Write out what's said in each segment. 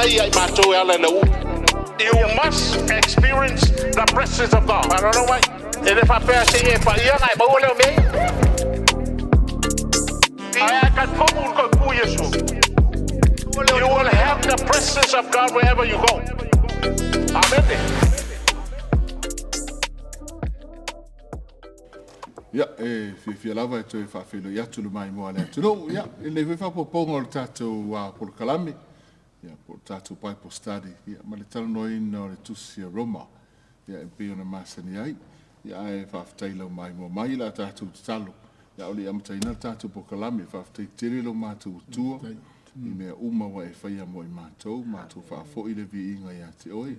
mai ia i matou e ala i le uu. You must experience the presence of God. Faalogologo mai. E le faapea se i e paia ona e maua lea o mea ia. Ae a e talitonu i le toe pu Iesu, you will have the presence of God wherever you go. Amene. Ia, e fiafia lava e toe faafeiloai atu le maimoa a le atunuu. Ia, i lenei foi faaopoopoga o le tatou polokalame, ia, po o le tatou Bible study, ia, ma le talanoaina o le tusi a Roma, ia, e pei ona masani ai. Ia, ae faafetai i lau maimoa mai i la tatou tatalo. Ia, a o le i amataina le tatou polokalame, faafetai tele lo matou Atua i mea uma ua e faia mo i matou, matou faafoi le viiga ia te oe.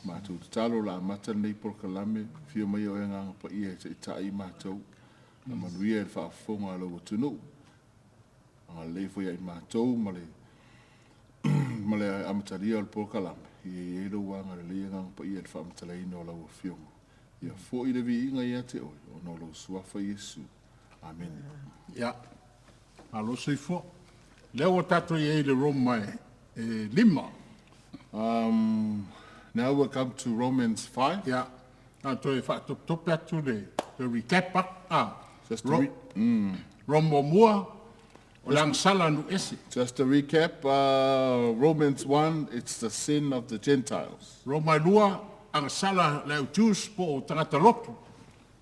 Matou tatalo o le a amata lenei polokalame, afio mai oe Agaga Paia e taitai i matou, a manuia i le faafofoga a lou atunuu. Agalelei foi ia i matou ma le ma le amatalia o le polokalame, ia i ai lou agalelei Agaga Paia i le faamatalaina o lau Afioga. Ia foi le viiga ia te oe, ona o lou Suafa Iesu. Amene. Ia, malo soifua. Lea ua tatou i ai i le Roma e 5. Now we come to Romans 5. Ia, na toe faatopetope atu le recap atu. Ah, Just to, Roma 1, o le agasala a nuu ese. Just to recap, Romans 1, it's the sin of the Gentiles. Roma 2, agasala le au Jews po o tagata lotu.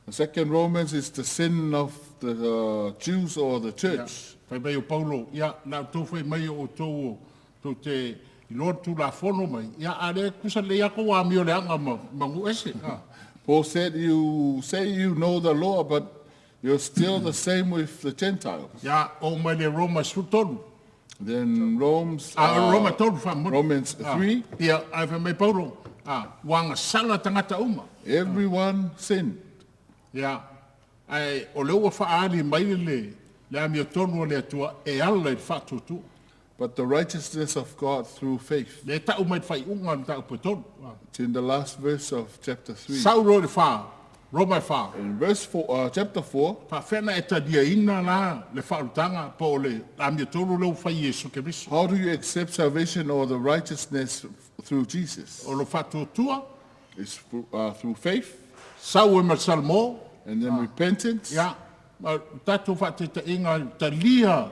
The second Romans is the sin of the Jews or the church. Ia, fai mai o Paulo, ia, na outou fai mai o outou o tou te iloa le Tulafono mai, ia, a lea tusa lelei lava tou amio leaga ma nuu ese. Paul said, you say you know the law, but you're still the same with the Gentiles. Ia, oo mai le Roma 13. Then Rome's, Roma 3 faamolemole. Romans 3. Ia, ae fai mai Paulo, ua agasala tagata uma. Everyone sinned. Ia, ae o lea ua faaali mai le amiotonu a le Atua e ala i le faatuatua. But the righteousness of God through faith. Lea e tau mai le faaiuga o le mataupu e 3. It's in the last verse of chapter 3. Sau loa i le 4, Roma e 4. In verse 4, chapter 4. Faafefea ona e taliaina la le faaolataga po o le amiotonu lea ua fai e Iesu Keriso? How do you accept salvation or the righteousness through Jesus? O lo faatuatua. It's through faith. Sau ai ma le salamo. And then repentance. Ia, ma o tatou faataitaiga talia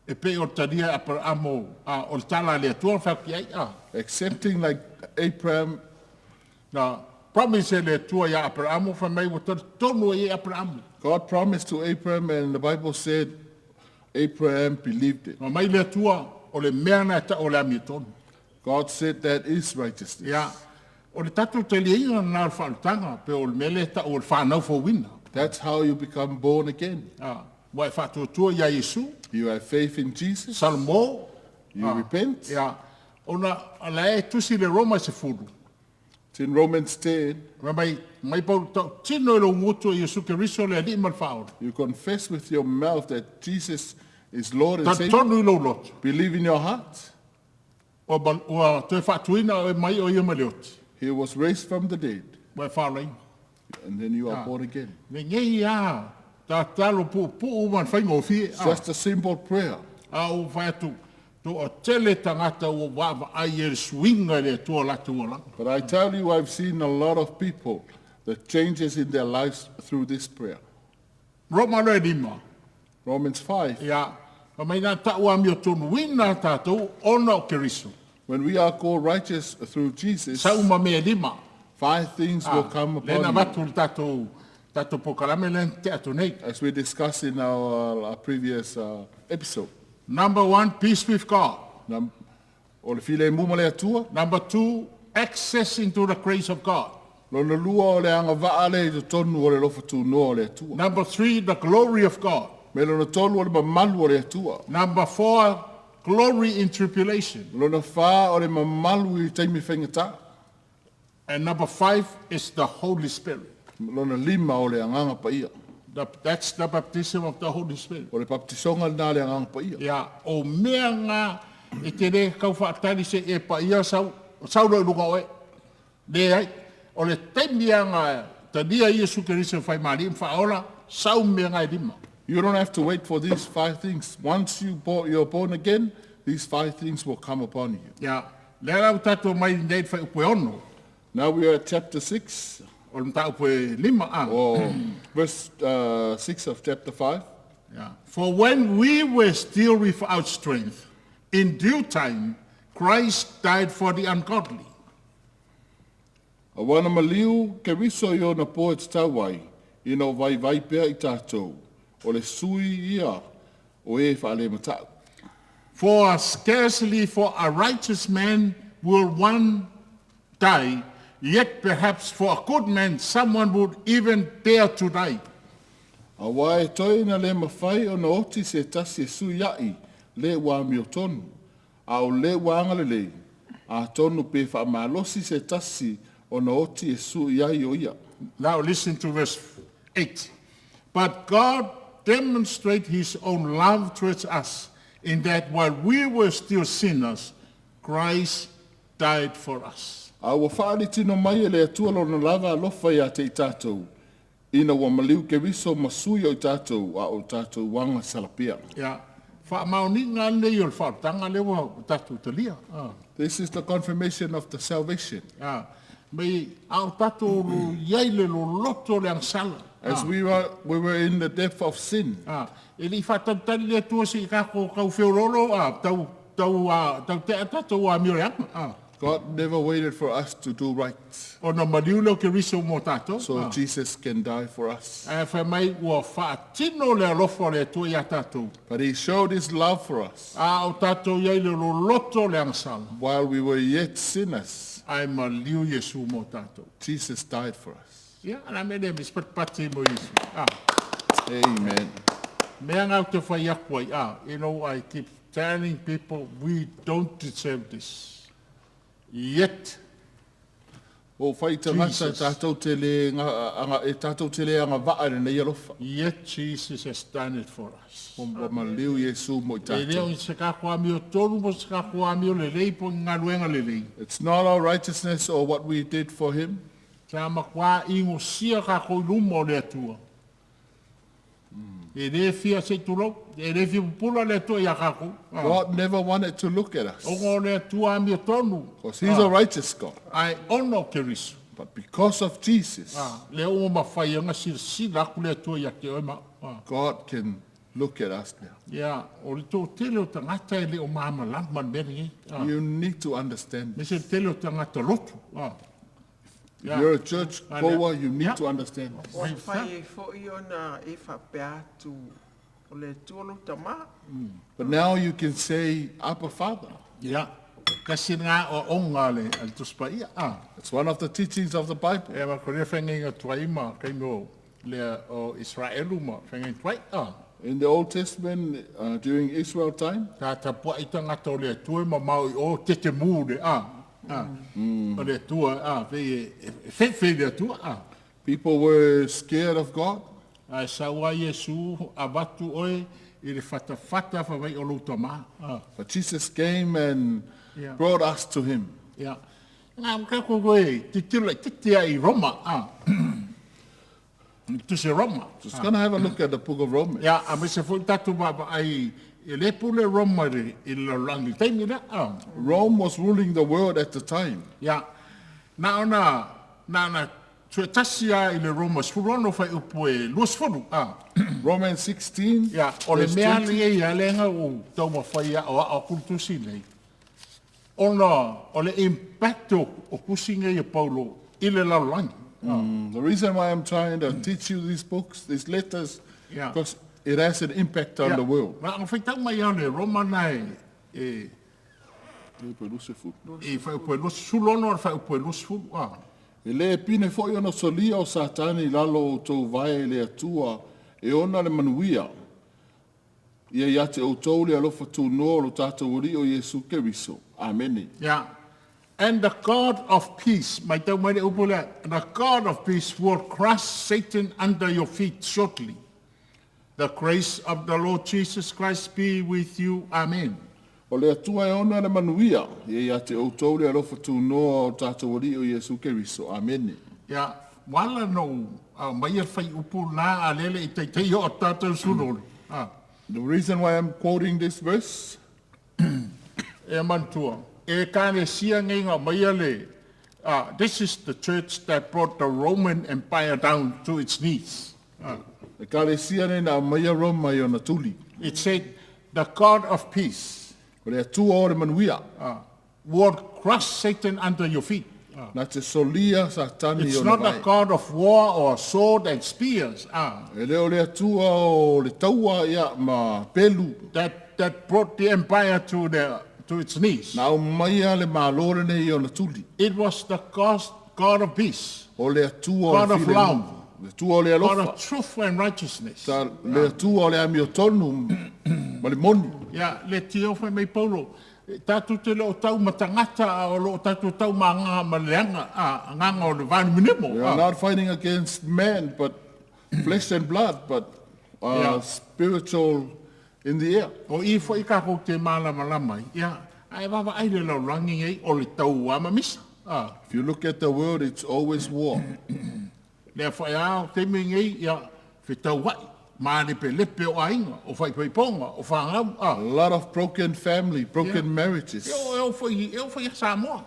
e pei o le talia e Aperaamo, o le tala a le Atua na fai atu i ai, a. Accepting like Abraham. Na promise e le Atua ia Aperaamo, fai mai ua talitonu ai e Aperaamo. God promised to Abraham and the Bible said Abraham believed it. Fai mai le Atua, o le mea lena e tau o le amiotonu. God said that is righteousness. Ia, o le tatou taliaina lena o le faaolataga, pe o le mea lea e tau o le whanau fouina. That's how you become born again. Ua e faatuatua ia Iesu. You have faith in Jesus. Salamo. You repent. Ia, ona la e tusi le Roma 10. It's in Romans 10. Fai mai, mai Paulo, tautino i lou gutu e Iesu Keriso le Alii ma le Faaola. You confess with your mouth that Jesus is Lord and Savior. Talitonu i lou loto. Believe in your heart. Ua toe faatuina oe mai o ia mai le oti. He was raised from the dead. Ua e faaolaina. And then you are born again. Lenei a tatalo puupuu ma le faigofie. It's just a simple prayer. A ua fai atu, toatele tagata ua vaavaai i le suiga i le Atua o latou olaga. But I tell you, I've seen a lot of people, the changes in their lives through this prayer. Roma loa e 5. Romans 5. Ia, fai mai na tau amiotonuina tatou ona o Keriso. When we are called righteous through Jesus, Sau ma mea e 5. 5 things will come upon Lea na you. avatu le tatou polokalame lea na tea atu nei. As we discussed in our previous episode. Number 1, peace with God. O le filemu ma le Atua. Number 2, access into the grace of God. Lona 2 o le agavaa lea i totonu o le alofa tunoa o le Atua. Number 3, the glory of God. Me lona 3 o le mamalu o le Atua. Number 4, glory in tribulation. Lona 4 o le mamalu i taimi faigata. And number 5 is the Holy Spirit. Lona 5 o le Agaga Paia. That's the baptism of the Holy Spirit. O le baptisoga lena le Agaga Paia. Ia, o mea ngā e te le kau whaatari se e paia sau, sau loa i luga oe. Leai, o le taimi a ngā talia Iesu Keriso whai maali mwhaola, sau mea ngā e 5. You don't have to wait for these 5 things. Once you're born again, these 5 things will come upon you. Ia, Lea la ua tatou mai nei i le fuaiupu e 6. Now we are at chapter 6, O le mataupu e 5 a. or verse 6 of chapter 5. Yeah. For when we were still without strength, in due time, Christ died for the ungodly. Auā na maliu Keriso i ona po e tatau ai, ina o vaivai pea i tatou, o le sui ia o e faalemata'u. For scarcely for a righteous man will one die, yet perhaps for a good man someone would even dare to die. Auā e toe ina le mafai ona oti se tasi e suia'i le ua amiotonu, a o le ua agalelei, atonu pe faamalosi se tasi ona oti e sui ai o ia. Now listen to verse 8. But God demonstrated his own love towards us in that while we were still sinners, Christ died for us. A ua faaalitino mai e le Atua lona lava alofa ia te i tatou, ina ua maliu Keriso ma sui o i tatou, a o tatou agasala pea. Ia, faamaoniga lenei o le faaolataga lea ua tatou talia. Ah. This is the confirmation of the salvation. Ah. Mai a o tatou i ai le loloto o le agasala. As we were in the depth of sin. Ah, e le i faatalitali le Atua seia tatou tau feoloolo, ah, tau tau ah, tau tea tatou amio leaga. Ah. God never waited for us to do right Ona maliu lea o Keriso mo tatou. so Jesus can die for us. Ae fai mai ua faatino le alofa o le Atua iā tatou. But he showed his love for us A o tatou i ai le loloto o le agasala. while we were yet sinners. Ae maliu Iesu mo tatou. Jesus died for us. Ia, na mea lea me patipati mo Iesu. Ah. Amen. Mea ngau te whai aku ai, ah, I keep telling people we don't deserve this. Yet, O whai tagata Jesus. tātou te le nga, anga, e tātou te le agavaa i lenei alofa. Yet Jesus has done it for us. Ua maliu Iesu mo i E leo tātou. i se kako amio tonu mo se kako amio lelei po i ngaluenga lelei. It's not our righteousness or what we did for him. Sa makuā ingosia kako i luma o le Atua. E le fia se tulou, e le fia pupula le Atua ia kako. Ah. God never wanted to look at us Ona o le Atua amio tonu, because he's a righteous God. ae ona o Keriso. But because of Jesus, Ah, lea ua mafai ai ona silasila atu le Atua ia te oe ma. Ah. God can look at us now. Ia, o le toatele o tagata e le o malamalama i le mea lenei. Ah. You need to understand. Me se tele o tagata lotu. Ah. If you're a church goer, you need to understand this. Ua mafai ai foi ona e faapea atu, O le Atua lou Tamā. But now you can say, Abba Father. Ia, tasi lena aoaoga a le, a le Tusi Paia. Ah. It's one of the teachings of the Bible. Ia ma ko lea feagaiga tuai ma taimi o lea o Isaraelu ma feagaiga tuai. Ah. In the Old Testament, during Israel time, Sa tapuai tagata o le Atua e mamao i o tetemu le a. A. O le Atua a, pei e feifei le Atua a. people were scared of God. Ae sau lava Iesu avatu oe i le fatafata fai mai o lou Tamā. A. But Jesus came and Yeah. brought us to him. Ia. Ngā makaku koe titilo laitiiti lava i Roma a. I le Tusi o Roma. Just gonna have a look at the book of Romans. Ia, aemaise foi tatou vaavaai e le pule Roma i le, i le lalolagi i le taimi lea. A. Rome was ruling the world at the time. Ia, na ona, na ona tuetasi lava i le Roma 16 fuaiupu e 20, a. Romans 16, Ia, o le verse mea 20. lenei ia lea ua taumafai e aoao atu le tusi lenei, ona o le impact o, o tusi nei a Paulo i le lalolagi. The reason why I'm trying to teach you these books, these letters, because it has an impact on Ia, the world. na ona faitau mai lava le Roma na e, e, i fuaiupu e 26 le fuaiupu e 20, a. E le pine foi ona solia o Satani i lalo o outou vae i le Atua e ona le manuia. Ia ia te outou le alofa tunoa o lo tatou Alii o Iesu Keriso. Amene. Yeah. And the God of peace, matau mai le upu lea, the God of peace will crush Satan under your feet shortly. The grace of the Lord Jesus Christ be with you. Amen. O le Atua e ona le manuia, ia ia te outou le alofa tunoa o tatou Alii o Iesu Keriso. Amene. Yeah. Wala no mai e whai upu nā a lele i teitei o tātou surolu. Ah. The reason why I'm quoting this verse, E manatua. Ekalesia nei na aumaia le, this is the church that brought the Roman Empire down to its knees. Ekalesia nei na aumaia Roma i ona tuli. It said, the God of peace O le Atua o le manuia. Will crush Satan under your feet. Na te solia Satani It's i ona not a vae. God of war or sword and spears E le o le Atua o le taua ia ma pelu. that brought the empire to its knees. Na aumaia le Malo lenei i ona tuli. It was the God of peace, O le Atua o God le of filemu. love, Le Atua o le God alofa. of truth and righteousness. Ta le Atua o le amiotonu ma le moni. Ia, le tio fai mai Paulo, tatou te le o tau ma tagata, a o lo o tatou tau ma agaga ma le aga, a, agaga o le vanimonimo. We are not fighting against man, but flesh and blood, but spiritual in the air. O i foi kākou te malamalama ai, ia, ae vaavaai le lalolagi nei o le tauā ma misa. If you look at the world, it's always war. Lea foi a o taimi nei, ia, fetaua'i, malepelepe o aiga, o faipaipoga, o fanau. A lot of broken family, broken marriages. E oo foi, e oo foi ia Samoa.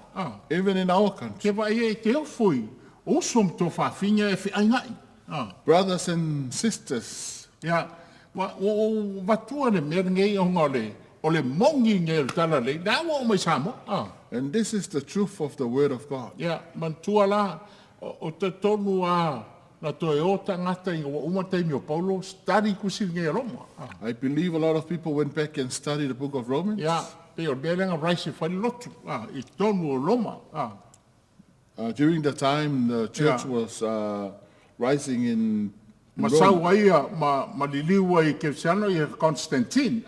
Even in our country. Ke vaai e te ofo i uso ma tuafafine e feaiga'i. Brothers and sisters. Ia, ua ou avatua le mea lenei ona o le, o le moni lenei o le tala lelei, lea ua oo mai Samoa. And this is the truth of the word of God. Ia, manatua la, o talitonu lava na toe o tagata ina ua uma taimi o Paulo, study tusi lenei a Roma. I believe a lot of people went back and studied the book of Romans. Ia, pei o le mea lea na rise e fai le lotu, i totonu o Roma. During the time the church was rising in Ma Rome. sau ai ia, ma liliu ai i Kerisiano ia Constantine,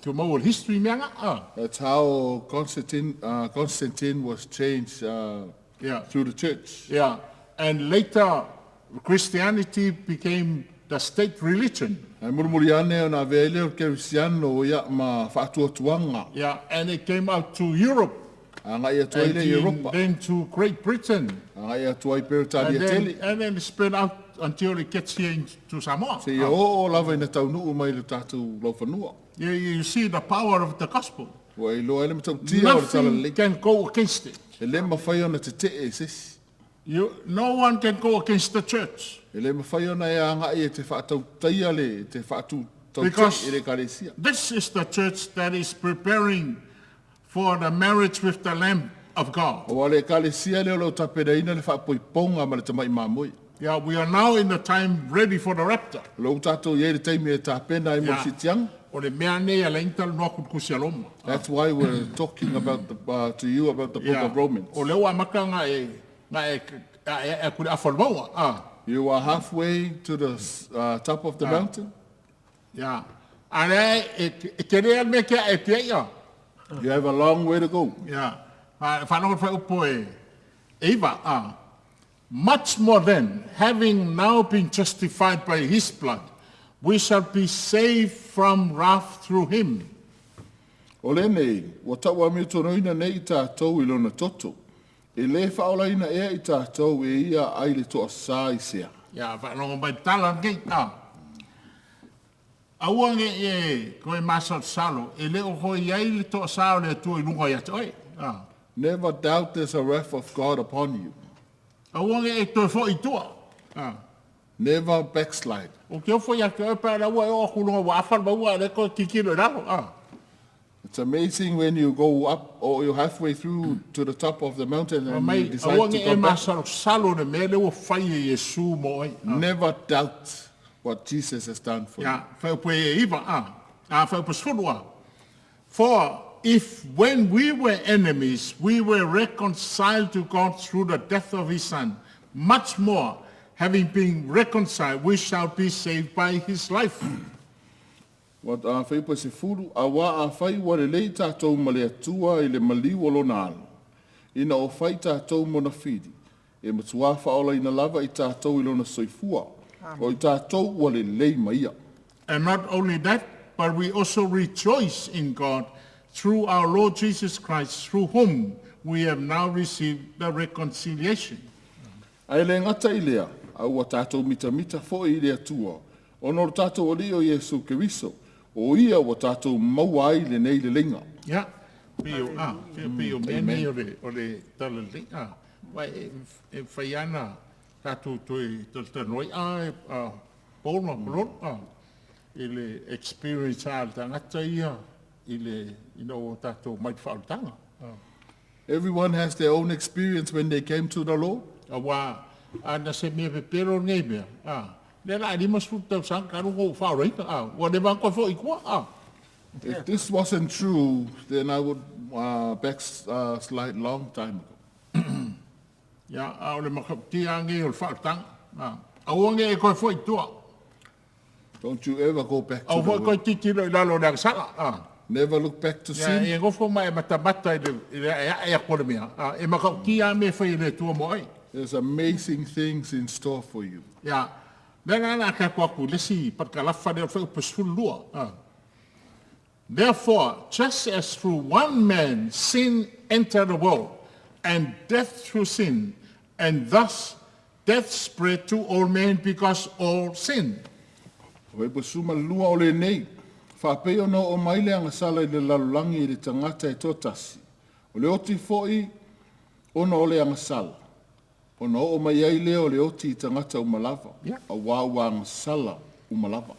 ke maua le history mea nga. That's how Constantine, Constantine was changed through the church. Yeah, and later Christianity became the state religion. Ae mulimuli ane ona avea ai lea o le Kerisiano ia ma faatuatuaga. Yeah, and it came out to Europe. Agai atu ai lea i Europa. And then to Great Britain. Agai atu ai Peretania tele. And then it spread out until it gets here to Samoa. Seia oo lava ina taunuu mai i le tatou laufanua. You see the power of the gospel. Ua iloa ai le matautia o le talalelei. Nothing can go against it. E le mafai ona tetee e se isi. You, no one can go against the church. E le mafai ona e agai e te faatautaia le te faatutautee Because i le Ekalesia. this is the church that is preparing for the marriage with the Lamb of God. Aua o le Ekalesia lea o lo o tapenaina le faapoipoga ma le Tamai Mamoe. Yeah, we are now in the time ready for the rapture. O lo o tatou i ai i le taimi e tapena ai mo le sitiaga. O le mea nei e ala ai ona talanoa atu i le Tusi a Roma. That's why we're talking about the, to you about the book of Romans. O lea ua amata ona e, ona e, e atu i le afa o le mauga. You are halfway to the top of the mountain. Yeah. A lea e, e tele lava le mea ke ae pia ia. You have a long way to go. Yeah. Faalogo le fuaiupu e 9, a. Much more then, having now been justified by his blood, we shall be saved from wrath through him. O lenei, ua tauamiotonuina nei i tatou i lona toto, e le faaolaina ea i tatou e ia ai le toasā i sea. Ia, faalogo mai le tala lenei, a. Aua ne i e toe masalosalo, e le o hoe i ai le toasā o le Atua i luga ia te oe, a. Never doubt there's a wrath of God upon you. Aua ne i e toe foi i tua, a. Never backslide. Ou te ofo ia te oe pe a ua e oo atu i luga ua afa le maua a lea toe tilotilo i lalo, a. It's amazing when you go up or you're halfway through to the top of the mountain and Mai, you decide aua to ne i come back. masalosalo le mea lea ua fai e Iesu mo oe, a. Never doubt what Jesus has done for you. Ia, fuaiupu e 9, a. A, fuaiupu 10, a. For if when we were enemies, we were reconciled to God through the death of his Son, much more, having been reconciled, we shall be saved by his life. Ua fuaiupu e 10, Auā afai ua lelei tatou ma le Atua i le maliu o lona Alo, ina o fai tatou mona fili, e matuā faaolaina lava i tatou i lona soifua, o i tatou ua lelei ma ia. And not only that, but we also rejoice in God through our Lord Jesus Christ, through whom we have now received the reconciliation. Ae le gata i lea, a ua tatou mitamita foi i le Atua, ona o lo tatou Alii o Iesu Keriso, o Ia ua tatou maua ai lenei leleiga. Ia, Pei o, a, pei o mea nei o le, o le talalelei, a. Aua e, e mafai lava ona tatou toe talatalanoa ai, a, a, Paul ma Palolo, a, i le experience lava a le tagata ia i le, ina ua tatou mai le faaolataga. A. Everyone has their own experience when they came to the Lord. Aua a na se mea pepelo lenei mea, a, lea o le a 50 tausaga talu ona ou faaolaina, a, ua leva ona toe foi i tua, a. If this wasn't true, then I would backslide long time ago. Ia, a o le matautia lava lenei o le faaolataga, a, aua ne i e toe foi i tua. Don't you ever go back to Aua the foi toe world. tilotilo i lalo o le agasala, a. Never look back to Ia, sin. e nofo ma e matamata i le, i le aeae atu o le mea, a, e matautia lava mea e fai e le Atua mo oe. There's amazing things in store for you. Ia, lea la o le a tatou atu i le isi parakalafa lea o le fuaiupu 12, a. Therefore, just as through one man sin entered the world, and death through sin, and thus death spread to all men because all sinned. Fuaiupu 12 o lenei, Faapei ona oo mai le agasala i le lalolagi i le tagata e toatasi, o le oti foi ona o le agasala, ona oo mai ai lea o le oti i tagata uma lava, auā ua agasala uma lava.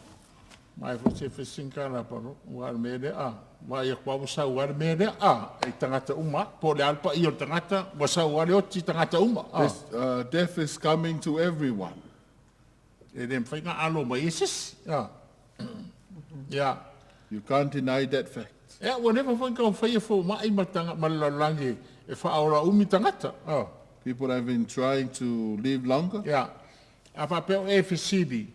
Mai foi se fesinga la paro, ua le mea lea, a, vaai atu lava ua sau lava le mea lea, a, i tagata uma lava, po o le a le paia o le tagata, ua sau lava le oti i tagata uma, a. This, death is coming to everyone. E le mafai ona alo mai ai se isi, a. Ia. You can't deny that fact. Ia, ua leva foi ona taumafai e fomai ma le ma le lalolagi e faaola umi tagata, a. People have been trying to live longer. Ia, a faapea o e fesili,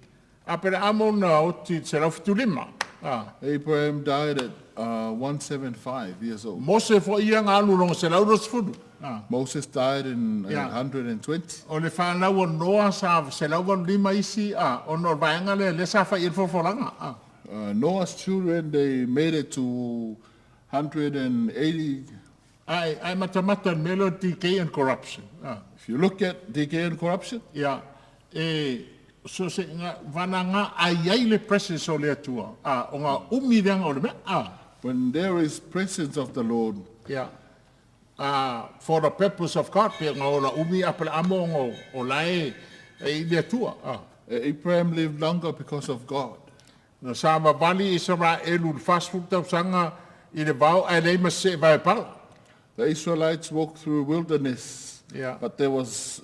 Aperahama ona oti i le 175, a. Abraham died at 175 years old. Mose foi ia na alu i lona 120, a. Moses died in Ia. 120. O le fanau a Noa sa 185 isi, a, ona o le vaega lea lea sa fai i ai le folafolaga, a. Noah's children, they made it to 180. Ae, ae matamata i le mea lea o le decay and corruption. A. If you look at decay and corruption. Ia, e, so se nga, vana nga a i ai le presence o le Atua, a, o nga umi leaga o le mea, a. When there is presence of the Lord. Ia, a, for the purpose of God, pe nga ola umi Aperahama ona o, o la e, e i le Atua, a. Abraham lived longer because of God. Na savavali Isaraelu i le 40 tausaga i le vao ae leai ma se seevae pala. The Israelites walked through wilderness, but there was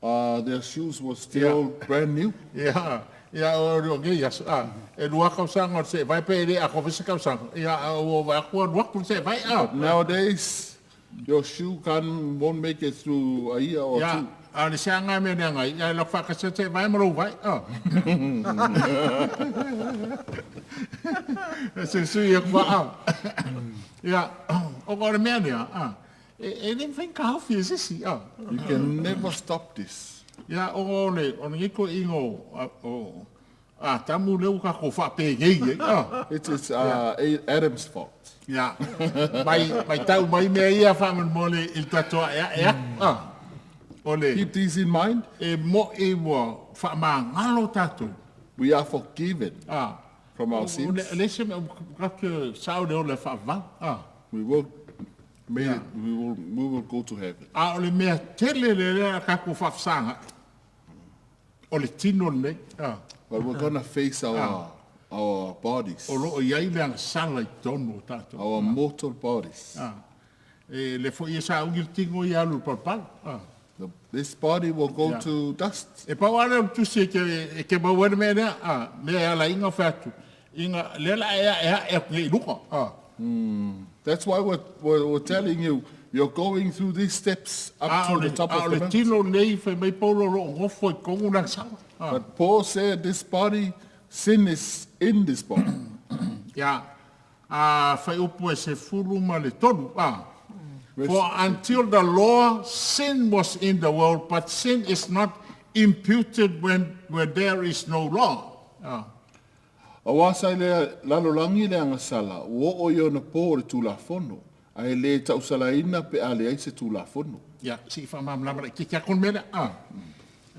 their shoes were still brand new. Ia, ia, o le nei aso, a, e lua tausaga o le seevae pe e le atoa foi se tausaga, ia, a ua vaai atu ua alu atu le seevae, a. But nowadays, your shoe can won't make it through a year or Ia, two. a o le seaga mea leaga ai, ia, e alu atu faatasi le seevae ma lou vae, a. E suisui atu lava, a. Ia, ona o le mea lea, a, e, e le mafai ona taofi e se isi, a. You can never stop this. Ia, ona o le, o lenei toeaina o, o Atamu lea ua tatou faapenei ai, a. It is Adam's fault. Ia, mai, mai tau mai mea ia faamolemole i le tatou aeae atu, a. O le. Keep this in mind. E mo'i ua faamagalo tatou. We are forgiven A. from our sins. O le isi mea, ua tatou sao le ola e faavavau, a. We will may it, we will, we will go to heaven. A o le mea tele lea lea a tatou faafesagai, o le tino lenei, a. But we're gonna face our, our bodies. O lo o i ai le agasala i totonu o tatou. Our mortal bodies. A. E le foi e sauni le tino ia alu i le palapala. A. The, this body will go Yeah. to dust. E pau lava lea o le tusi e ke, e ke maua ai le mea lea, a, mea e ala ai ona fai atu, ina, lea o le a e aeae atu nei i luga, a. That's why we're, we're, we're telling you, you're going through these steps up A o to le, the top a o of the le mountain. tino nei, fai mai Paulo, o lo o nofo i totonu le agasala. A. But Paul said this body, sin is in this body. Ia, a, fuaiupu e 13, a. For until the law, sin was in the world, but sin is not imputed when, when there is no law. A. Aua sa i le lalolagi le agasala, ua oo i ona po o le Tulafono, a e le tausalaina pe a leai se Tulafono. Ia, se i faamalamalama laitiiti atu le mea lea. A,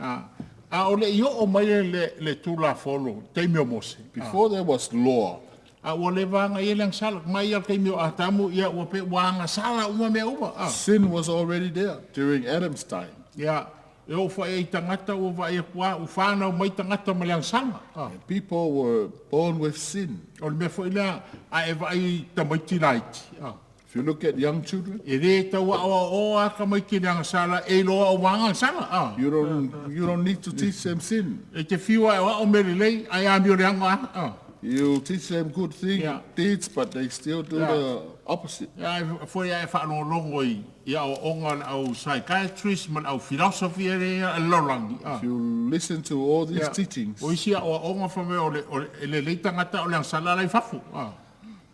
a, a o le i oo mai le, le Tulafono i le taimi o Mose. Before there was law. A ua leva ona i ai le agasala. Mai lava i le taimi o Atamu, ia ua pei ua agasala uma mea uma. A. Sin was already there during Adam's time. Ia, e oo foi i tagata ua vaai atu lava, ua fanau mai tagata ma le agasala. A. And people were born with sin. O le mea foi lea, a e vaai i tamaiti laiti, a. If you look at young children, E le tau aoaoa lava tamaiti i le agasala e iloa o ua agasala. A. you don't need to teach them sin. E te fiu e aoao mea lelei, ae amio leaga lava. A. You teach them good thing, deeds, but they still do the opposite. Ia, foi a e faalogologo i i aoaoga a le au psychiatrist ma le au philosophy e le lalolagi. A. If you listen to all these teachings, O isi aoaoga fai mai o le, o le, e lelei tagata o le agasala la i fafo. A.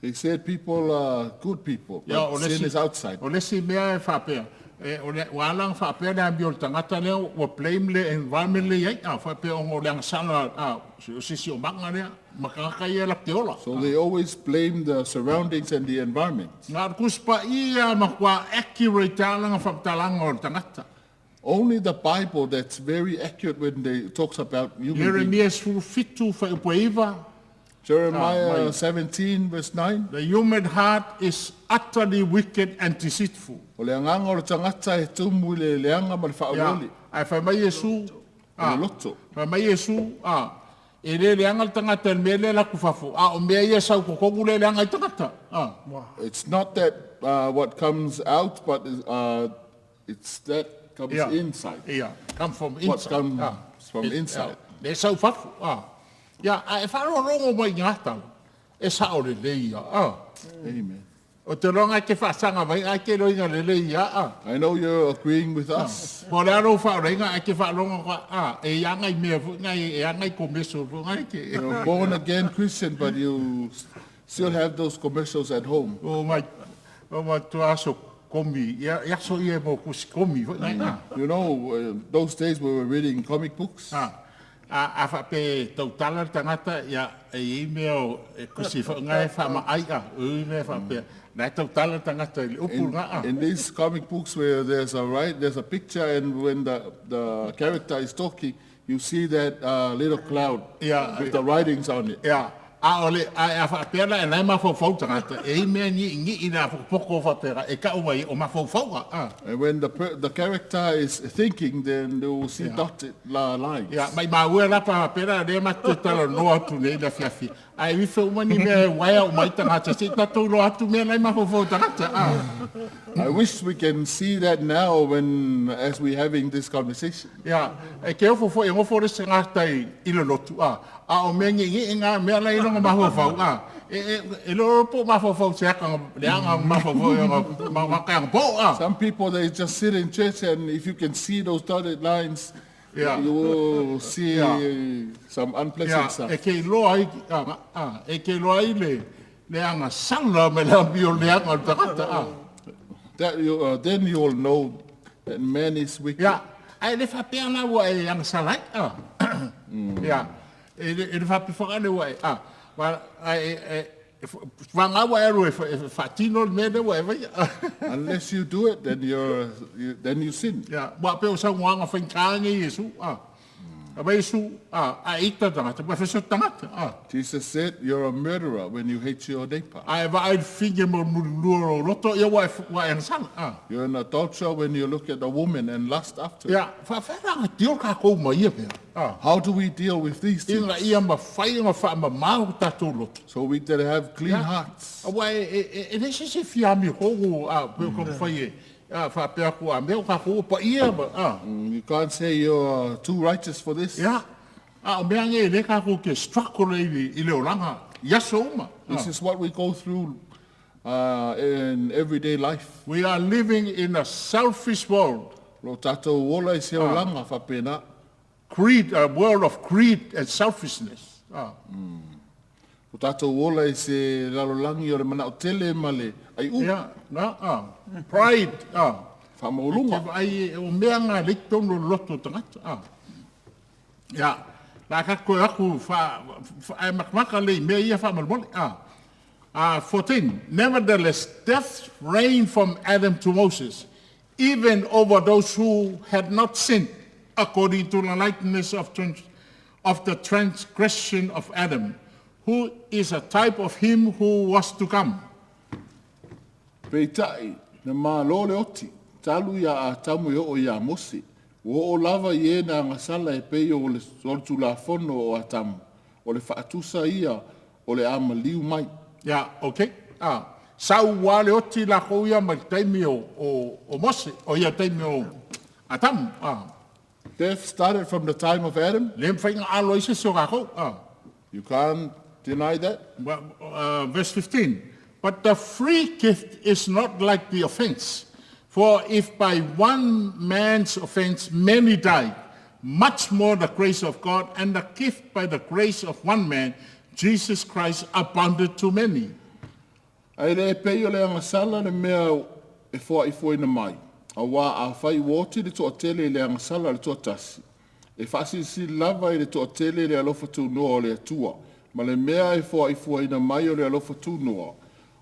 they said people are good people, Ia, o but le sin isi, is outside. o le isi mea e faapea, e, o le, ua ala ona faapea le amio o le tagata lea, ua blame le environment lea e i ai, a, faapea ona o le agasala, a, o se siosiomaga lea, ma tagata ia latou te ola. So they always blame the surroundings and the environment. Na o le Tusi Paia e matua accurate lava lana faamatalaga o le tagata. Only the Bible that's very accurate when they talks about human beings. Ieremia 17 fuaiupu e 9, Jeremiah mai. 17 verse 9. The human heart is utterly wicked and deceitful. O le agaga o le tagata e tumu i le leaga ma le Ia, faaolioli, ae fai mai Iesu, o le loto. Fai mai Iesu, a, e le leaga le tagata i le mea lea e alu atu i fafo, a o mea ia e sau i totonu lea e leaga ai le tagata. A. It's not that what comes out, but it's that comes inside. Ia, come from What inside. comes Ah. from inside. Lea e sau i fafo. Ah. Ia, a e faalogologo mai i ngā tala, e sao lelei ia. Ah. Amen. O te iloa e te faasaga mai, ae te iloaina lelei ia. Ah. I know you're agreeing with us. Po o le a lou faaoleina, ae te faalogo atu, ah, e ia ngai mea foi ngai, e ia ngai commercial foi ngai te. You're born again Christian, but you still have those commercials at home. O mai, o matua aso komi, ia, ia aso ia e mo kusi komi foi ngai. Ah. Those days we were reading comic books. A, a, a faapea e tautala le tagata, ia, e i ai mea o, e kusi foi ngai e faamaai, a, e i ai mea faapea, la e tautala le tagata i le upu lena, a. In these comic books where there's a right, there's a picture, and when the character is talking, you see that little cloud with the writings on it. Ia, a o le, a, a faapea la, e la e mafaufau tagata, e i ai mea niʻiniʻi na pokopoko faapea, e tau mai o mafaufauga, a. And when the character is thinking, then they will see dotted lines. Ia, maimau e la pe a faapea la, lea matou te talanoa atu nei i le afiafi, ae ife uma ni mea e uaea uma ai tagata, se i tatou iloa atu mea la e mafaufau tagata, a. I wish we can see that now when as we're having this conversation. Ia, e ke ofo foi e gofo le isi tagata i, i le lotu, a, a o mea ngeengee nga mea la i lona mafaufau, a, e, e, e le iloa po o mafaufau se aka leaga mafaufau e ona ma, ma ka po, a. Some people they just sit in church and if you can see those dotted lines, you will see some unpleasant stuff. E ke iloa ai, a, a, e ke iloa ai le, le agasala ma le amio leaga o le tagata, a. Then you will know that man is wicked. Ia, ae le faapea la ua e agasala ai, a. Ia, e le, e le faapea foi le ua e, a, wa, a, e, e, e, vagā ua e alu e, e faatino le mea lea ua e faia. Unless you do it, then you sin. Ia, ua pei o saunoaga faigata nei Iesu, a. A mai Iesu, a, a e ita tagata, ua feso tagata, a. Jesus said, "You're a murderer when you hate your neighbor. A e vaai i le fige ma le mulilua o lou loto, ia ua e, ua e agasala, a. You're an adulterer when you look at a woman and lust after her." Ia, faapefea la ona deal kākou ma ia mea, a. How do we deal with these things? Ina ia mafai ona faamamā o tatou loto. So we can have clean hearts. Aua e, e, e, e leai se isi e fia amiotonu, a, pe o taumafai e, a, faapea atu, a mea o tatou ua paia ma, a. You can't say you're too righteous for this. Ia, a o mea nei lea tatou te struggle ai i le, i le olaga i aso uma. This is what we go through in everyday life. We are living in a selfish world. Lo tatou ola i se olaga faapena. Greed, a world of greed and selfishness. Ah. Lo tatou ola i se lalolagi o le manao tele ma le aiu. Ia, na, ah. Pride, ah. Faamauluga. Te vaai o mea nga le i totonu o le loto o tagata. Ah. Ia, la ka koe aku fa, fa, ae makamaka le i mea ia faamolemole. Ah. 14. Nevertheless, death reigned from Adam to Moses, even over those who had not sinned, according to the likeness of the transgression of Adam, who is a type of him who was to come. Peitai, na malo le oti, talu ia Atamu e oo ia Mose. Ua oo lava i e na agasala e pei o le, o le tulafono o Atamu. O le faatusa ia o le a maliu mai. Ia, okay. Ah, sa ua le oti lakou ia mai le taimi o, o, o Mose, o ia taimi o Atamu. Ah, Death started from the time of Adam. le mafai ona alo ai se isi o kakou. Ah. You can't deny that. Well, verse 15. But the free gift is not like the offense. For if by one man's offense many died, much more the grace of God and the gift by the grace of one man, Jesus Christ, abounded to many. Ae le pei o le agasala le mea e foaifoaina mai. Auā afai ua oti le toatele i le agasala a le toatasi, e faasilisili lava i le toatele le alofa tunoa o le Atua, ma le mea e foaifoaina mai o le alofa tunoa,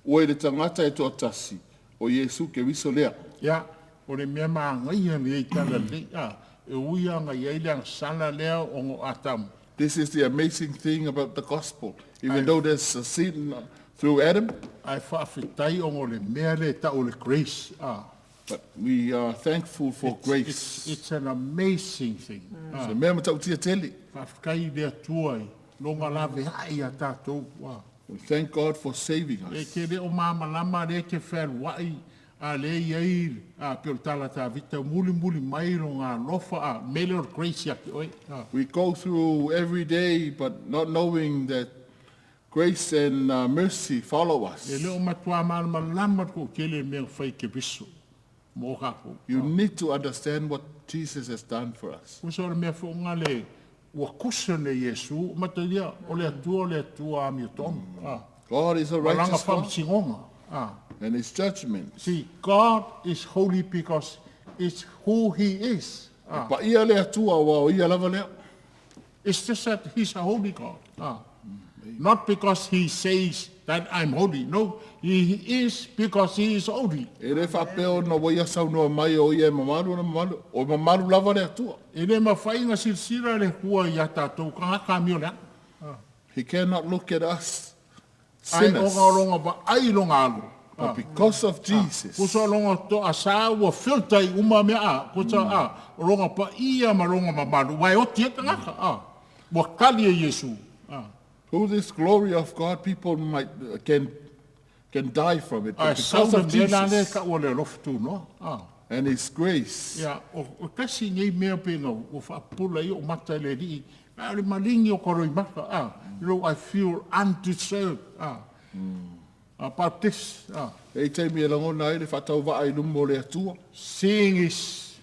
ua i le tagata e toatasi, o Iesu Keriso lea. Ia, o le mea manaia lenei tala lelei, a, e ui lava na i ai le agasala lea ona o Atamu. This is the amazing thing about the gospel. Even though there's a sin through Adam, Ae faafetai ona o le mea lea e tau o le grace, a. but we are thankful for grace. It's, it's an amazing thing. Se mea matautia tele. Faafetai i le Atua i lona laveai iā tatou. A. We thank God for saving E us. te le o malamalama lea e te fealuai a lea e i ai a pei o le tala a Tavita, mulimuli mai lona alofa a mea lea o le grace ia te oe. A. We go through every day, but not knowing that grace and mercy follow us. E le o matua malamalama le toatele i le mea na fai e Keriso mo kakou. You need to understand what Jesus has done for us. Kusa o le mea foi ona le ua kusa nei Iesu, matalia o le Atua o le Atua amiotonu. A. God is a Ma lana righteous God, faamasinoga. A. and His judgment. See, God is holy because it's who He is. E paia le Atua aua o ia lava lea. It's just that He's a holy God. Not because He says that I'm holy. No, He is because He is holy. E le faapea ona ua ia saunoa mai o ia e mamalu ona mamalu, o mamalu lava le Atua. E le mafai ona silasila le Atua ia tatou tagata amio leaga. He cannot look at us Ai sinners, ona o lona vaai i lona alo. but because of Jesus, Kusa o lona toasa ua filter i uma mea a. Kusa a, o lona paia ma lona mamalu. Ua e oti e tagata a. Ua kali e Iesu. A. through this glory of God, people might can can die from it. Ae But sau because le of mea la lea Jesus taua o le alofa tunoa. A. and His grace, Ia, o, o tasi nei mea pe na ua faapupula ai ou mata i le Alii, a o le maligi o ka roimata, a, you know, I feel undeserved, a, about this, a. E i taimi e lagona ai le faatauvaa i luma o le Atua. Seeing his,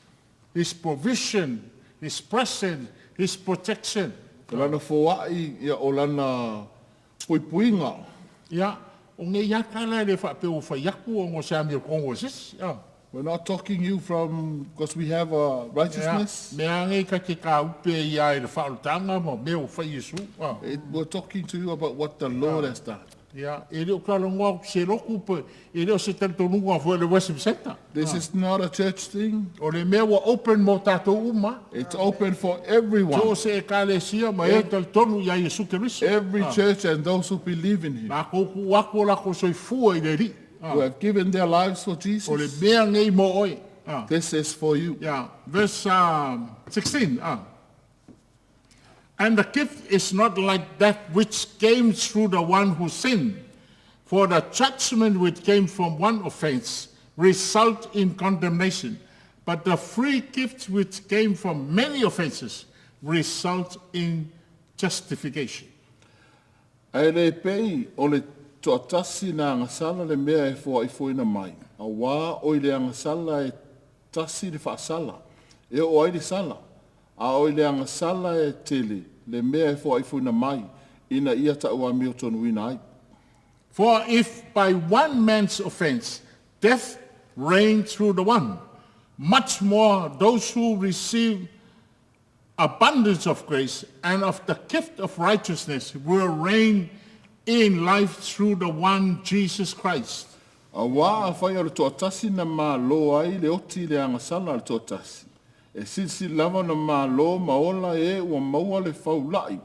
his provision, his presence, his protection. O lana foai, ia, o lana puipuiga. Ia, o nei ata la e le faapea ua fai atu ona o se amiotonu a se isi, a. We're not talking you from, because we have a righteousness. Ia, mea nei ta te tāupe ia i le faaolataga ma mea ua fai Iesu, a. It, we're talking to you about what the Lord has done. Ia, e le o talanoa atu se lotu pe, e le o se talitonuga foi a le worship centre. This is not a church thing. O le mea ua open mo tatou uma. It's open for everyone. So o se ekalesia ma e talitonu ia Iesu Keriso. Every church and those who believe in him, Lakou tuu atu o lakou soifua i le Alii. who have given their lives for O le Jesus. mea nei mo oe. This is for you. Yeah, verse 16. And the gift is not like that which came through the one who sinned. For the judgment which came from one offense result in condemnation. But the free gift which came from many offenses result in justification. Ae le pei o le toatasi na agasala le mea e foaifoina mai, auā o i le agasala e tasi le faasala, e oo ai le sala, a o i le agasala e tele le mea e foaifoina mai, ina ia tauamiotonuina ai. For if by one man's offense death reigned through the one, much more those who receive abundance of grace and of the gift of righteousness will reign in life through the one Jesus Christ. Auā afai o le toatasi na malo ai le oti i le agasala a le toatasi, e silisili lava ona malo ma ola e ua maua le faula'i.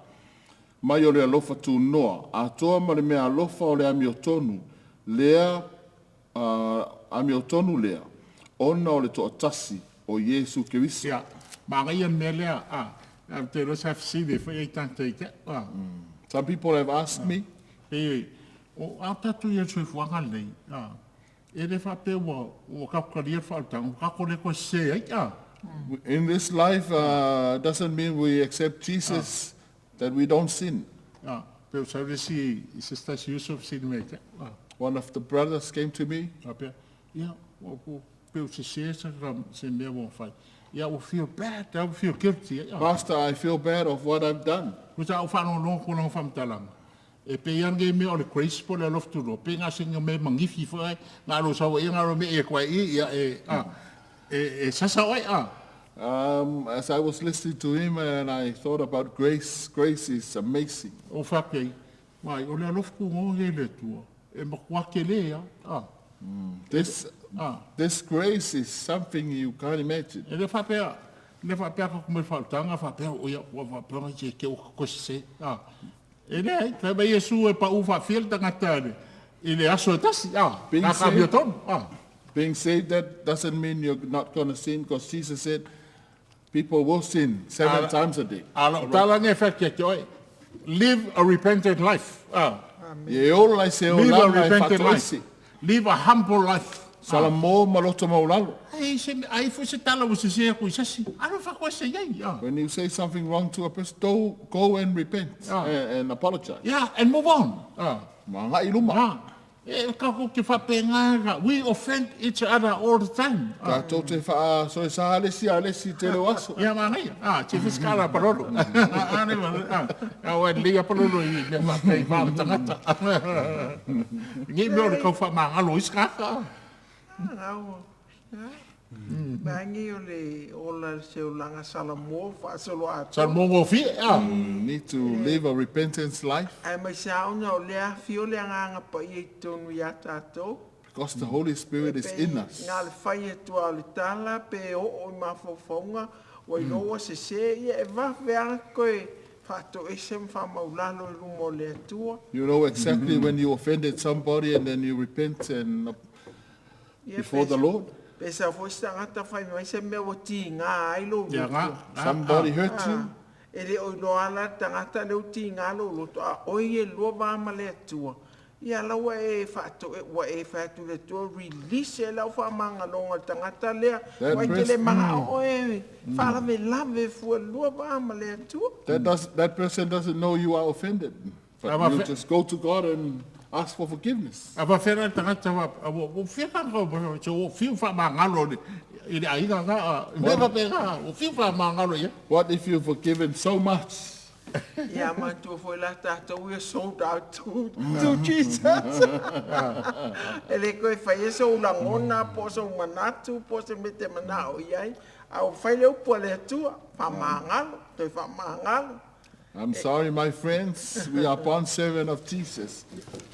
mai o le alofa tunoa, atoa ma le meaalofa o le amiotonu lea, amiotonu lea, ona o le toatasi o Iesu Keriso. Ia, manaia le mea lea, a, ou te iloa sa fesili ai foi tagata ia te au, a. Some people have asked me, Pe, o a tatou i ai i le soifuaga lenei, a, e le faapea ua, ua tatou talia le faaolataga, ua tatou le toe sese ai, a. In this life, doesn't mean we accept Jesus, that we don't sin. A, pe o sau le isi i se tasi uso fesili mai ia te au, a. One of the brothers came to me. Faapea, ia, ua, ua, pe o sese se, se mea ua fai. Ia, ua feel bad, ua feel guilty. Ai, a. Pastor, I feel bad of what I've done. Ko sa ou faalogologo atu i lana faamatalaga, e pei lava lenei mea o le grace po o le alofa tunoa, pei na o sina mea e manifi foi ai, na o lou sau ai ia na o lou me'i atu ai i i, ia e, a, e, e sasa oe, a. As I was listening to him and I thought about grace, grace is amazing. Ou faapea ai, Vaai, o le alofa tunoa lenei o le Atua, e matua tele lava, a. This, A. this grace is something you can't imagine. E le faapea, le faapea tatou mai faaolataga faapea, o ia, ua faapea ona te te ua toe sese. A. E leai, fai mai Iesu e pau faafia le tagata i le, i le aso e tasi, a. Being Na ka saved, amiotonu, a. being saved, that doesn't mean you're not going to sin, because Jesus said people will sin 7 A, times a day. a lau tala nei e fai atu ia te oe, live a repentant life. A. Ia e ola i se Live a olaga e repentant life. faatoese. Live a humble life. Salamo ma loto maulalo. Ai se ai foi se tala ua sese atu i sasi. Alofa koe se iai. Ah. When you say something wrong to a person, don't go and repent and apologize. Yeah, and move on. Ah. Magai luma. Ah. E tatou te faapena ka, we offend each other all the time. Ah. Tatou te faasoesa le isi a le isi tele o aso. Ia manaia. Ah, te fisikala parolo. Ah, ne ma. Ah, ah, wa le ia parolo i mea faapea i vaa o le tagata. Nei mea o le tau faamagalo i isi tagata. Ah, Maangi o le ola le seulaga Salamo faasolo atoa. Salamo gofie, ah. Need to live a repentance life. Ae mai se aoga o lea afio le Agaga Paia i totonu ia tatou. Because the Holy Spirit is in us. Pe na le fai atu lava o le tala pe oo i mafaufauga ua iloa ua sese, ia e vave lava toe faatoese ma faamaulalo i luma o le Atua. You know exactly when you offended somebody and then you repent and before the Lord. Pe sau foi se tagata fai mai se mea ua tiga ai lou Ia, loto. ga, ga, Somebody ah. hurt you. E le o iloa la le tagata lea ua tiga lou loto, a oi e lua va ma le Atua. Ia la ua e faatoe, ua e fai atu i le Atua, release e lau faamagaloga i le tagata lea. That Ua e person tele manao oe faalavelave fua lua va ma le Atua. That does, that person doesn't know you are offended. But Ava you fe- just go to God and ask for forgiveness. A faafefea la le tagata ua ua fia faamagalo, ua fiu faamagalo i le aiga na, a mea faapena, ua fiu faamagalo i ai. What if you've forgiven so much? Ia manatua foi la tatou ia sold out to, to Jesus. E le koe faia sou lagona po o sou manatu po o se mea e te manao i ai. A ua fai le upu a le Atua, faamagalo, toe faamagalo. I'm sorry, my friends, we are bond servant of Jesus.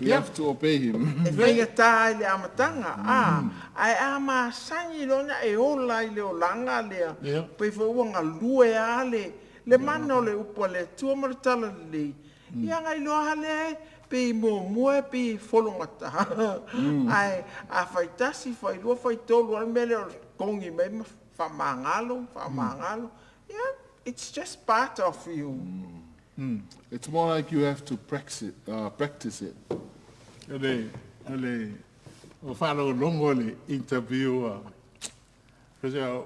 We Yeah. have to obey him. E faigata ai le amataga, a, ae a masani loa ona e ola i le olaga lea, Yeah. pei foi ua galue lava le, le mana o le upu a le Atua ma le talalelei. Ia gailoa lava lea e pei muamua e pei e fologata. Ae a faitasi, failua, faitolu lava le mea lea o le togi mai ma faamagalo, faamagalo. Ia, it's just part of you. It's more like you have to practice it. Practice it. O le, o le, o faalogologo i le interview a,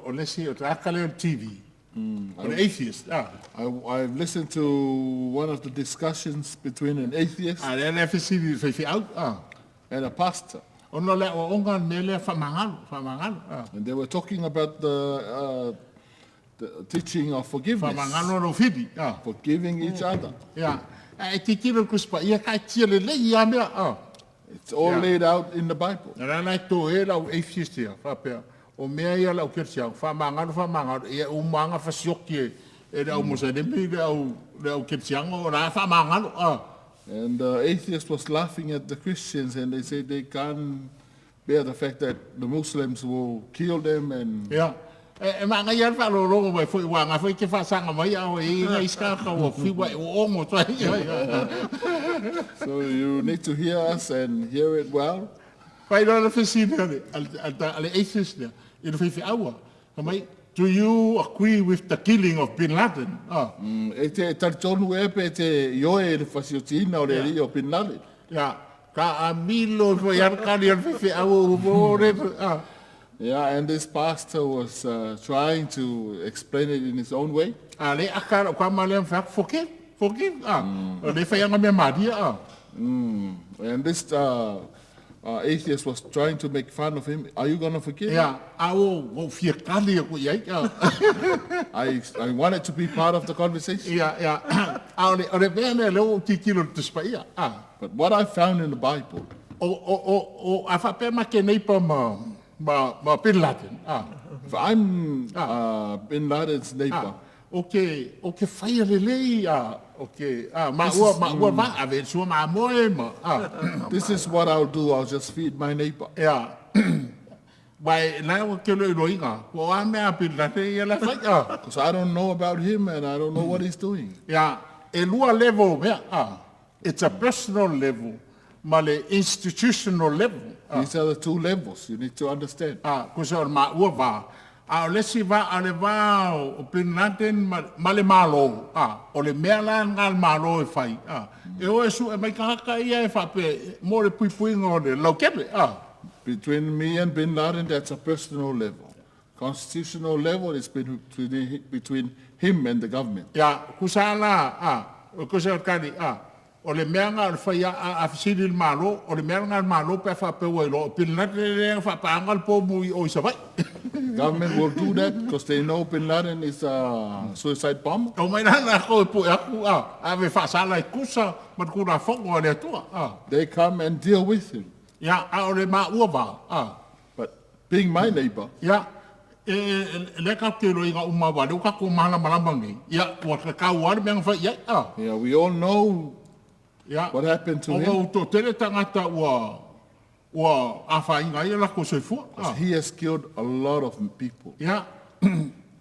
o le isi, o le tagata lea o le TV, o le atheist, a. I've listened to one of the discussions between an atheist A lea la e fesili i le faifeau, a. and a pastor. Ona o le aoaoga o le mea lea faamagalo, faamagalo, a. And they were talking about the teaching of forgiveness. Faamagalo lou fili, a. Forgiving each other. Ia, ae tilotilo i le Tusi Paia, taatia lelei lava mea, a. It's all Yeah. laid out in the Bible. O la la e to'e lau atheist ia, faapea, o mea ia a le au kerisiano, faamagalo, faamagalo, ia uma lava ona fasioti e, e le au Mosalemi le au, le au kerisiano, o la e faamagalo, a. And the atheist was laughing at the Christians and they said they can't bear the fact that the Muslims will kill them and Ia, E maagaia le faalologo mai foi uaga foi e te faasaga mai a o e i ai nai isi tagata ua fiu ai ua ogo atu ai. So you need to hear us and hear it well. Fai loa le fesili a le, a le, a le, a le atheist lea i le faifeau fai mai, do you agree with the killing of Bin Laden? Ah. E te talitonu ea pe te ioe i le fasiotiina o le alii o Bin Laden? Ia, ka amilo foi a le kali a le faifeau o le, ah. Yeah, and this pastor was trying to explain it in his own way. A le aka lau kama lea ma fai atu, forgive, forgive, ah. O le faiaga mea malie, ah. And this atheist was trying to make fun of him. Are you going to forgive? Ia, a ua ou fia kali aku i ai, ah. I wanted to be part of the conversation. Ia, ia, a o le, o le mea lea lea ua ou tilotilo i le Tusi Paia, ah. But what I found in the Bible, O, o, o, o, a faapea ma ke neighbor ma, ma, ma Bin Laden, ah. If I'm Bin Laden's neighbor, Ah, o ke, o ke whaia lelei, ah, o ke, ah, ma ua, ma ua va, ave sua ma moe, ma, ah. This is what I'll do. I'll just feed my neighbor. Ia, wai, la ua ke loi loiga, ko a mea Bin Laden ia la whai, ah. Because I don't know about him and I don't know what he's doing. Ia, e lua level mea, ah. It's a personal level, ma le institutional level. Ah. These are the two levels you need to understand. Ah, ko se o le maua va. A o le isi va, a le va o Bin Laden ma, ma le Malo. Ah, o le mea la nga le Malo e fai. Ah, e o e su e mai kahaka ia e whape, mo le puipuiga o le laukele. Ah. Between me and Bin Laden, that's a personal level. Constitutional level is between him and the government. Ia, kusa la, ah, o kusa o kani, ah, o le mea nga o le fai a, a, a fesili le Malo, o le mea nga le Malo pe a faapea ua iloa o Bin Laden lea faapaanga le pomu i o i Savaii. Government will do that because they know Bin Laden is a suicide bomber. O mai la lakou e pue aku, a, ave faasala i kusa ma le Tulafono a le Atua, a. They come and deal with him. Ia, a o le maua va, a. But being my neighbor, Ia, e, e, lea tatou te iloa i uma aua lea ua tatou malamalama nei, ia, ua tatau lava le mea na fai i ai, a. Yeah, we all know Ia, what happened to ona him. ua toatele tagata ua, ua afaina ai o latou soifua, a. He has killed a lot of people. Ia,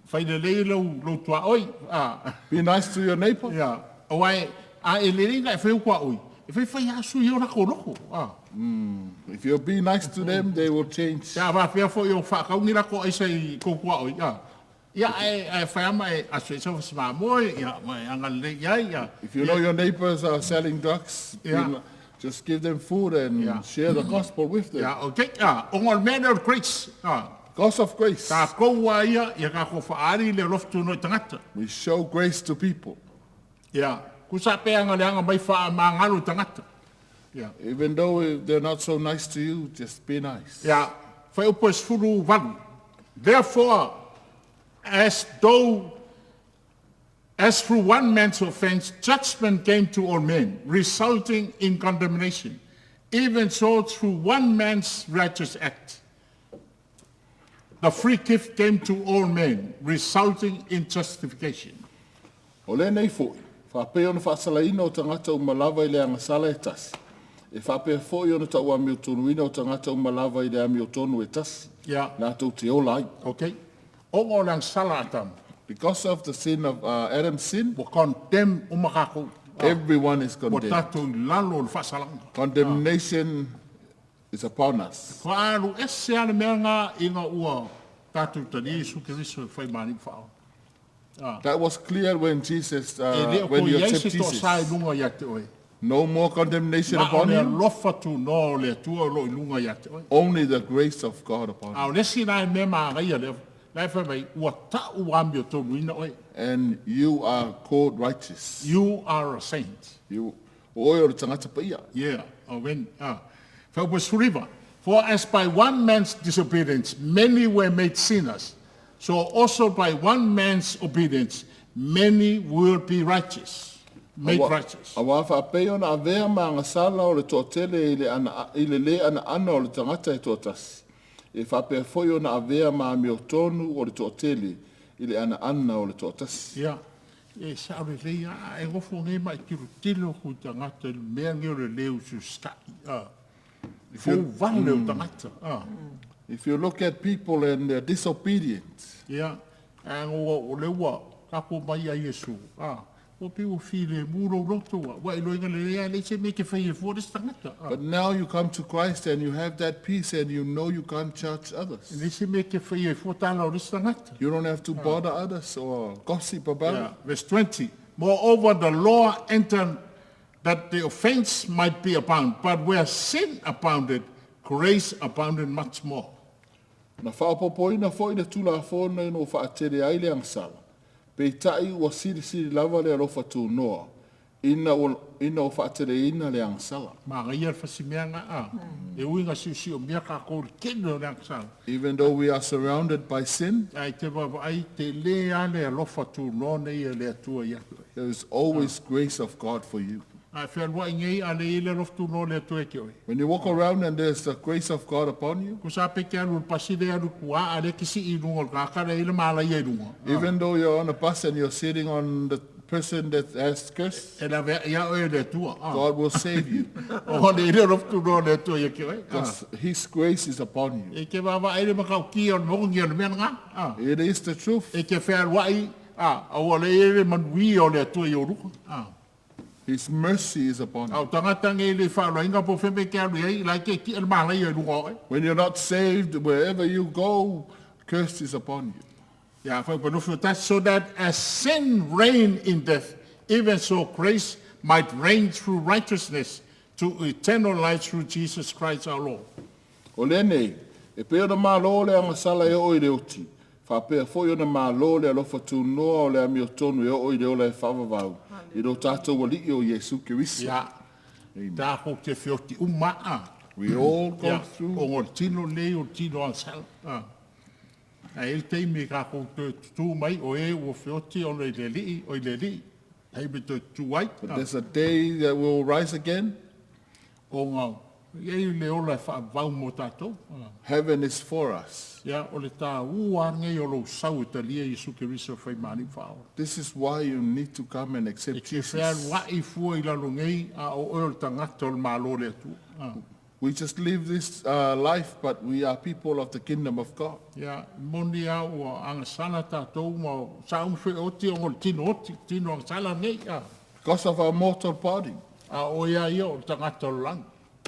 fai lelei lou, lou tuaoi, a. Be nice to your neighbor. Ia, aua e, a e lelei ona e fai au tuaoi, e faifai lava sui o latou loto, a. If you be nice to them, they will change. Ia, faapea foi o faatau ni latou aisa i kou tuaoi, a. Ia, ae, ae fai lava ma e aso i sau mamoe, ia, ma e agalelei i ai, ia. If you know your neighbors are selling drugs, just give them food and share the gospel with them. Ia, okay, a, ona o le mea lea o le grace, a. Because of grace, Tatou lava ia, ia tatou faaali le alofa tunoa i tagata. We show grace to people. Ia, kusa pe anga le anga mai faamagalo i tagata. Ia. Even though they're not so nice to you, just be nice. Ia, fuaiupu e 18. Therefore, as though as through one man's offense judgment came to all men, resulting in condemnation, even so through one man's righteous act, the free gift came to all men, resulting in justification. O lenei foi, faapea ona faasalaina o tagata uma lava i le agasala e tasi. E faapea foi ona tauamiotonuina o tagata uma lava i le amiotonu e tasi. Latou te ola ai. Okay. Ona o le agasala a Atamu. Because of the sin of Adam's sin, Ua condemn uma tatou. Everyone is Ua condemned. tatou i lalo o le faasalaga. Condemnation is upon us. Faaalu ese lava le mea lena ina ua tatou talia Iesu Keriso e fai ma Alii ma Faaola. That was clear when Jesus, E le o when toe you i ai accept se toasa i Jesus. luga ia te oe. No more condemnation Ma o upon le you. alofa tunoa o le Atua o lo o i luga ia te oe. Only the grace of God upon A you. o le isi la e mea magaia lea, la e fai mai, ua tau amiotonuina oe. And you are called righteous. You are a saint. You, o oe o le tagata paia. Yeah, oh, when, ah. Fuaiupu 19. For as by one man's disobedience many were made sinners, so also by one man's obedience many will be righteous, made Aua, righteous. aua faapea ona avea ma agasala o le toatele i le, ana, i le lē anaana o le tagata e toatasi. E faapea foi ona avea ma amiotonu o le toatele i le anaana o le toatasi. Ia, e sao lelei lava, a e nofo nei ma e tilotilo aku i tagata i le mea lenei o le lē usiusitai, a. Fou vale o tagata, a. If you look at people and they're disobedient, Ia, ae ua o le ua tatou mai ia Iesu, a, ua pei ua filemu lou loto, ua ua e iloaina lelei lava e leai se mea e te faia ai fua le isi tagata, a. but now you come to Christ and you have that peace and you know you can't judge E others. leai se mea e te faia ai fua tala o le isi tagata. You don't have to bother others or gossip about Yeah. it. Verse 20. Moreover, the law entered that the offense might be abound, but where sin abounded, grace abounded much more. Na faaopoopoina foi le Tulafono ina ua faatele ai le agasala, peitai ua silisili lava le alofa tunoa ina ua, ina ua faateleina le agasala. Magaia le fasimeaga a. E ui ina siosiomia tatou i le tele o le agasala. Even though we are surrounded by sin, Ae te vaavaai tele lava le alofa tunoa nei e le Atua ia te oe. there is always grace of God for you. A e fealuai nei a le i ai le alofa tunoa o le Atua ia te oe. When you walk around and there's the grace of God upon you, Ko sa pe te alu i le pasi le alu i tua a lea e te sii i luga o le tagata lea e i ai le malaia i luga. even though you're on a bus and you're sitting on the person that has cursed, E laveai lava oe e le Atua. A. God will save you O le i le alofa tunoa o le Atua ia te oe. A. because His grace is upon you. E te vaavaai le matautia o le moni o le mea lena. A. It is the truth. E te fealuai, a, a ua le i ai le manuia o le Atua i ou luga. A. His mercy is upon A you. o tagata nei le faaloaina po o fea mea e te alu i ai, la e te tia le malaia i luga o oe. When you're not saved, wherever you go, curse is upon you. Ia, fai pa nufi o tasi, so that as sin reigned in death, even so grace might reign through righteousness to eternal life through Jesus Christ our Lord. O lenei, e pei ona malo le agasala e oo i le oti, faapea foi ona malo le alofa tunoa o le amiotonu e oo i le ola e faavavau, i lo tatou Alii o Iesu Keriso. Ia, tatou te feoti uma a. We all go Ia, through. ona o le tino lenei o le tino agasala. A. Ae i ai le taimi tatou toe tutū mai, o e ua feoti ona i le Alii, o i le Alii, taimi toe tutū ai. But A. there's a day that we'll rise again. Ona e i ai le ola e faavavau mo tatou. A. Heaven is for us. Ia, o le tāua lenei o lou sau e talia Iesu Keriso e faimāliu faaola. This is why you need to come and E accept te Jesus. fealuai fua i lalo nei, a o oe o le tagata o le Malo o le Atua. A. We just live this life, but we are people of the kingdom of God. Ia, moni lava ua agasala tatou ma sa uma feoti ona o le tino oti, tino agasala nei. A, Because of our mortal body. a oe lava ia o le tagata o le lagi.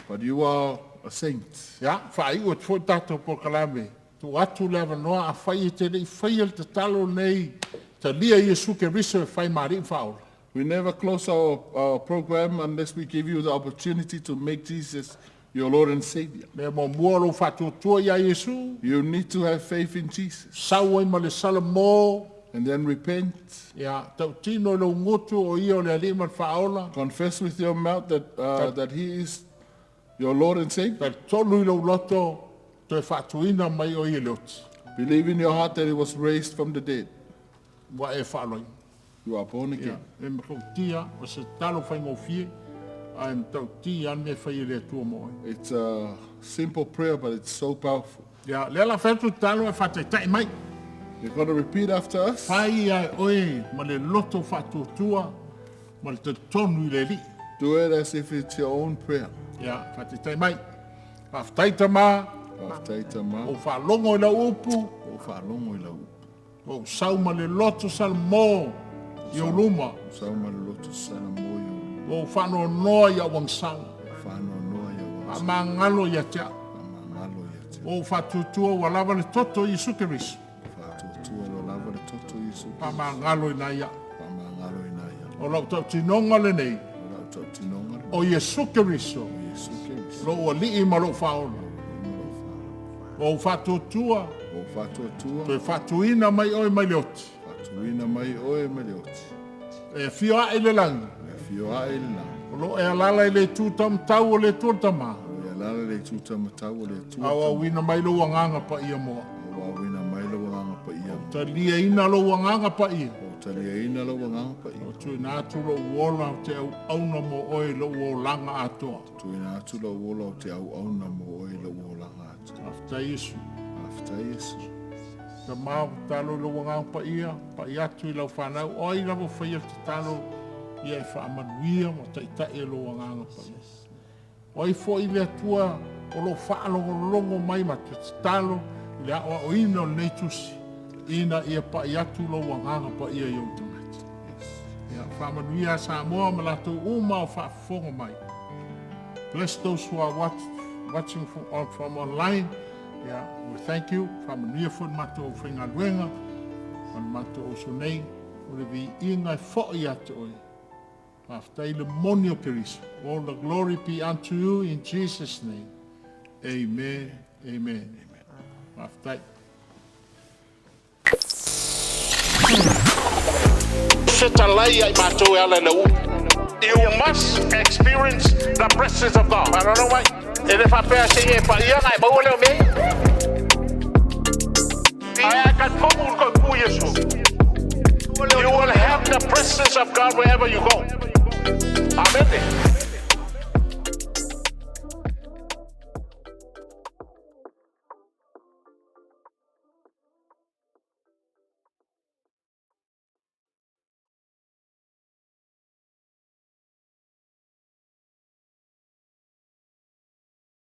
But you are a saint. Ia, faaiu atu foi le tatou polokalame. Tuu atu le avanoa afai e te le i faia le tatalo nei, talia Iesu Keriso e faimāliu ma faaola. We never close our program unless we give you the opportunity to make Jesus your Lord and Savior. Mea muamua lou faatuatua iā Iesu, You need to have faith in Jesus sau ai ma le salamo, and then repent. ia, tautino i lou gutu o ia o le Alii ma le Faaola, Confess with your mouth that He is your Lord and Savior. talitonu i lou loto, toe faatuina mai oe i le oti, Believe in your heart that He was raised from the dead. ua e faaloaina. You are born Ia, again. e matautia o se talo faigofie, ae matautia lava le mea e fai e le Atua mo oe. It's a simple prayer, but it's so powerful. Ia, lea la fai atu le tatalo e faataitai mai. You're going to repeat after us. Fai ia e oe ma le loto faatuatua ma le talitonu i le Alii. Do it as if it's your own prayer. Ia, faataitai mai. Faafetai Tama, Faafetai Tama, o faalogo i lau upu, o faalogo i lau upu. o sau ma le loto salamo i ou luma, O sau ma le loto salamo i ou luma. o faanoanoa i au agasala, O faanoanoa i au agasala. faamagalo ia te au. Faamagalo ia te au. O faatuatua ua lava le toto i Iesu Keriso, Faatuatua ua lava le toto i Iesu Keriso. faamagalo ina ia. Faamagalo ina ia. O lau tautinoga lenei, O lau tautinoga lenei. o Iesu Keriso, O Iesu Keriso. lou alii ma lou faaola. Ma lou faaola. O faatuatua, O faatuatua. toe faatuina mai oe mai le oti. Faatuina mai oe mai le oti. E afio ae i le lagi, E afio ae i le lagi. o loo e alaala i le itu taumatau o le Atua le Tama. O e alaala i le itu taumatau o le Atua le Tama. Auauina mai lou agaga paia mo au. Auauina mai lou agaga paia mo au. Taliaina lou agaga paia. O taliaina lou agaga paia. O tuuina atu lou ola o te auauna mo oe i lou olaga atoa. Tuuina atu lou ola o te auauna mo oe i lou olaga atoa. Faafetai Iesu. Faafetai Iesu. Tama o tatalo i lou agaga paia, pai atu i lau fanau, o ai lava o faia le tatalo, ia e faamanuia ma taitai e lou agaga paia. O ai foi le Atua o lo o faalogologo mai ma te tatalo i le aoaoina o lenei tusi, ina ia pai atu lou agaga paia i ou tagata. Ia, faamanuia Samoa ma latou uma o faafofoga mai. Bless those who are watching from online. Yeah, we thank you. Faamanuia foi le matou faigaluega ma le matou uso nei, o le viiga e foi ia te oe. Faafetai le moni o Keriso. All the glory be unto you in Jesus' name. Amen. Amen. Amen. Faafetai. Fetalai ai matou e ala i le uu. You must experience the presence of God. I don't know why. E le faapea se i e paia na e maua lea o mea ia. Ae a talitonu i le toepuu Iesu. You will have the presence of God wherever you go. Amene.